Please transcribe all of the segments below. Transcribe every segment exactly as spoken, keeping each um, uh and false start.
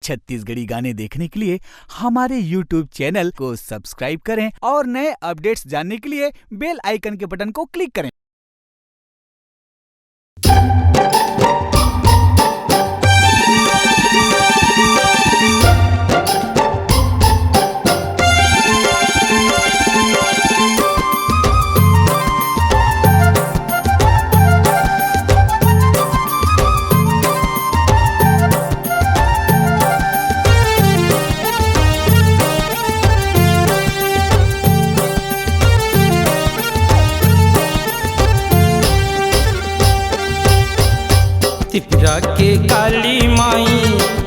छत्तीसगढ़ी गाने देखने के लिए हमारे YouTube चैनल को सब्सक्राइब करें और नए अपडेट्स जानने के लिए बेल आइकन के बटन को क्लिक करें। तिपरा के काली माई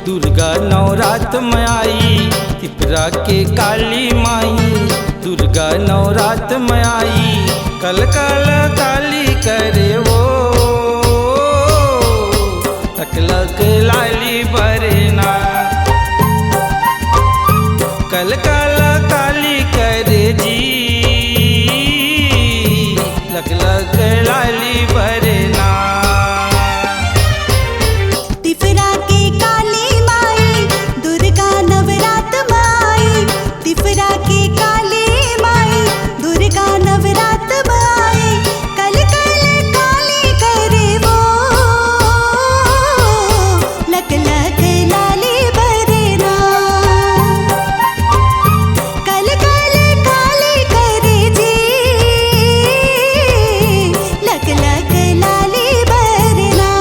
दुर्गा नवरात में आई, तिपरा के काली माई दुर्गा नवरात में आई, कल कल काली करे वो, लक लक लाली बरना। कल कल काली करे जी, लक लक लाली बरना। तिफरा के काली माई, दुर्गा नवरात माई, तिफरा के काली माई, दुर्गा नवरात माई, कल कल काली करे वो, लक लक लाली बरना। कल कल काली करे जी, लक लक लाली बरना।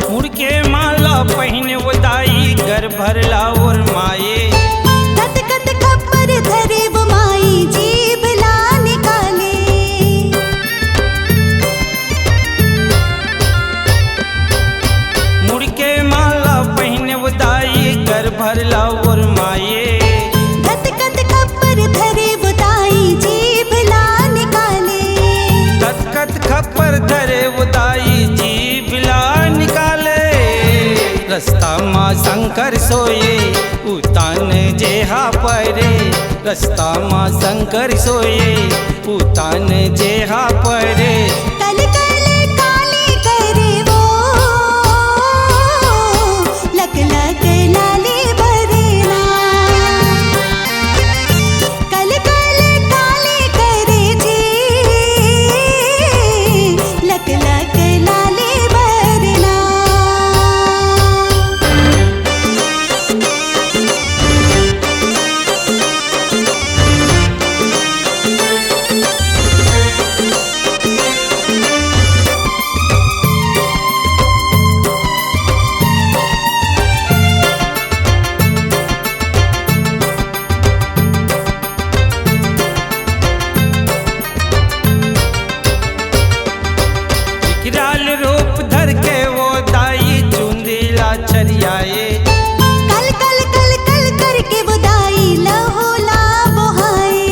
मुड़के माला पहिने वो दाई, घर भरला ओर माये। कत कत खप्पर धरे वो माई, जीभ ला निकाले। मुड़के माला पहिने वो दाई, घर भरला ओर माये। कत कत खप्पर धरे वो दाई, जीभ ला निकाले। कत कत खप्पर धरे वो दाई, जीभ ला निकाले। रस्ता मा शंकर सोये, उतान जेहा परे। रस्ता मा शंकर सोये, उतान जेहा परे। कल कल काली करे वो, लक लक लाली बरना। कल कल काली करे जी, लक लक लाली बरना। विकराल रूप धर के वो दाई चुंदी ला छरियाए। कल कल कल कल करके वो दाई लहू ला बोहाए।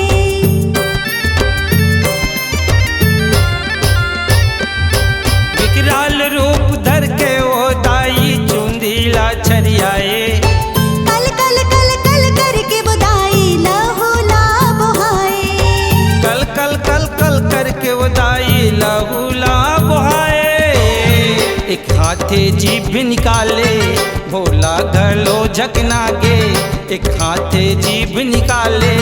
विकराल रूप धर के वो दाई चुंदी ला छरियाए। कल कल कल कल करके वो दाई लहू ला बोहाए। कल कल कल कल करके वो दाई लहू ला बोहाए। एक हाथे जीभ निकाले, भोला घलो झकना गे। एक हाथे जीभ निकाले,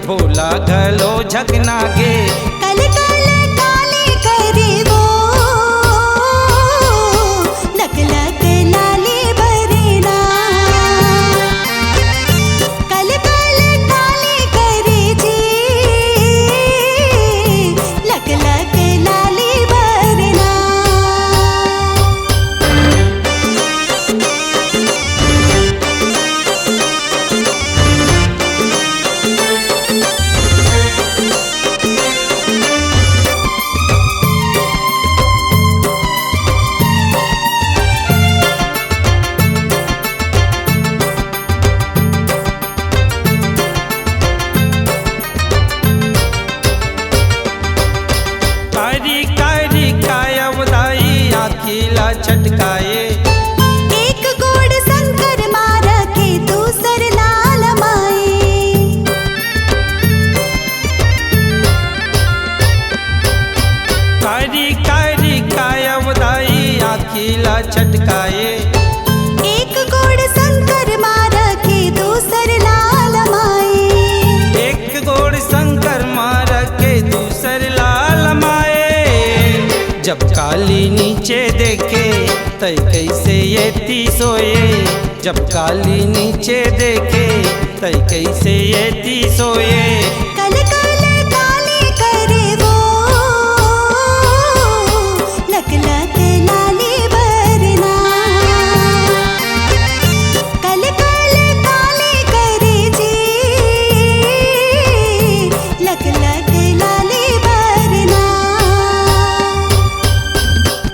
भोला घलो झकना गे। कल कल काली करे वो, लक लक लाली बरना। कल कल काली करे जी, लक लक लाली बरना। तै कइसे एती सोए, जब काली नीचे देखे, तै कइसे एती सोए। कल कल काली करे वो, लक लक लाली बरना। कल कल काली करे जी, लक लक लाली बरना।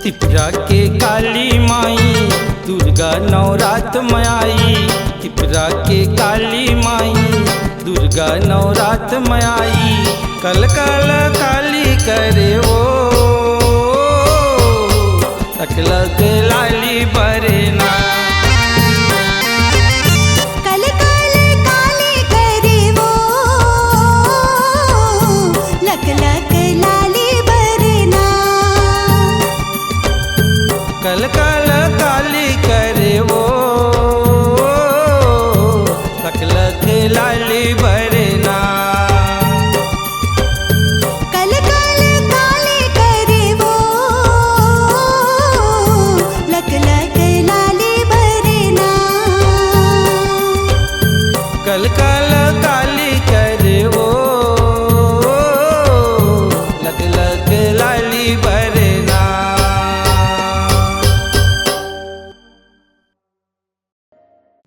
तिपरा के काली माई, दुर्गा नवरात म आई। तिपरा के काली माई, दुर्गा नवरात म आई। कल कल काली करे वो, लक लक लाली बरना। कल कल काली करे वो, लक लक लाली बरना। कल कल काली करे वो, लक लक लाली बरना। कल कल काली करे वो, लक लक लाली बरना। कल कल काली करे वो, लक लक लाली बरना।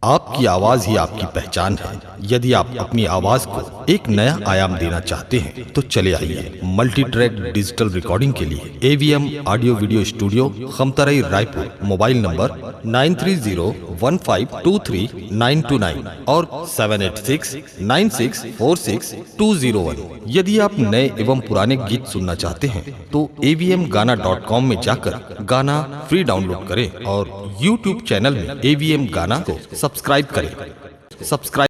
आपकी आवाज ही आपकी पहचान है। यदि आप अपनी आवाज को एक नया आयाम देना चाहते हैं, तो चले आइए मल्टी ट्रैक डिजिटल रिकॉर्डिंग के लिए AVM audio video studio, Khamtarai, Raipur. Mobile number nine three zero one five two three nine two nine और seven eight six nine six four six two zero one. यदि आप नए एवं पुराने गीत सुनना चाहते हैं, तो एवीएम गाना डॉट कॉम में जाकर गाना फ्री डाउनलोड करें और यूट्यूब चैनल में एवीएम गाना को सब्सक्राइब करें। सब्सक्राइब